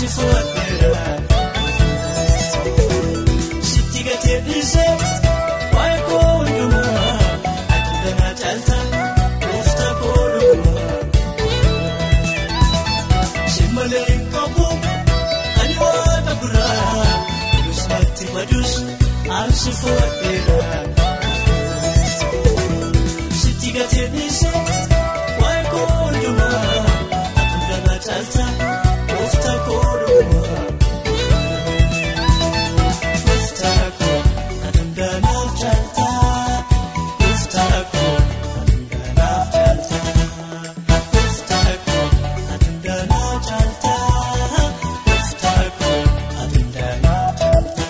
ansi fuudheera. Sitti gatee dhiisee waa'ee koo hundumaa ati danaa caalta gooftaa koo dhugumaa. Si malee hin qabu ani waaqa biraa nus natti badus ansi fuudheera. Sitti gatee dhiisee waa'ee koo hundumaa ati danaa caalta gooftaa koo dhugumaa. Gooftaa koo ati danaaf caalta gooftaa koo ati danaaf caalta gooftaa koo ati danaaf caalta gooftaa koo ati danaaf caalta.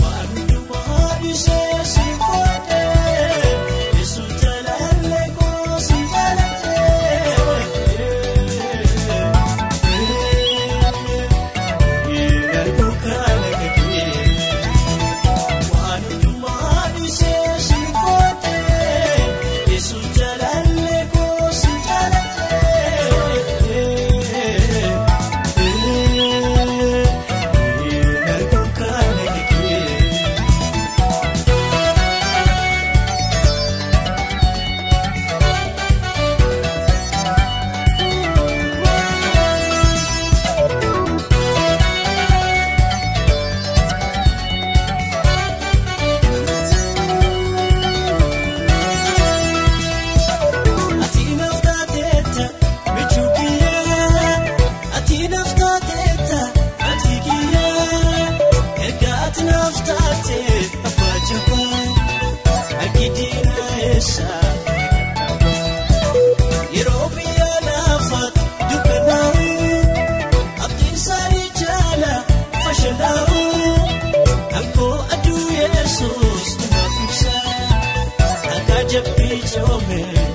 Waan hundumaa dhiisee si fuudhee Yesuus jaalallee koo si jaaladhee. Darbu kana kakee. Waan hundumaa dhiisee si fuudhee Yesuus jaalallee koo si jaaladhee. Darbu kana kakee. Ati naaf taateetta michuu kiyyaa ati naaf taateetta ati kiyyaa erga ati naaf taatee abbaa jabaa harki diinaa eessa yeroo biyya lafaatti dukkanaa'u abdiin isaanii jaala fashalaa'u dhankoo aduu Yesuus naaf ibsa akka jabbii coomee.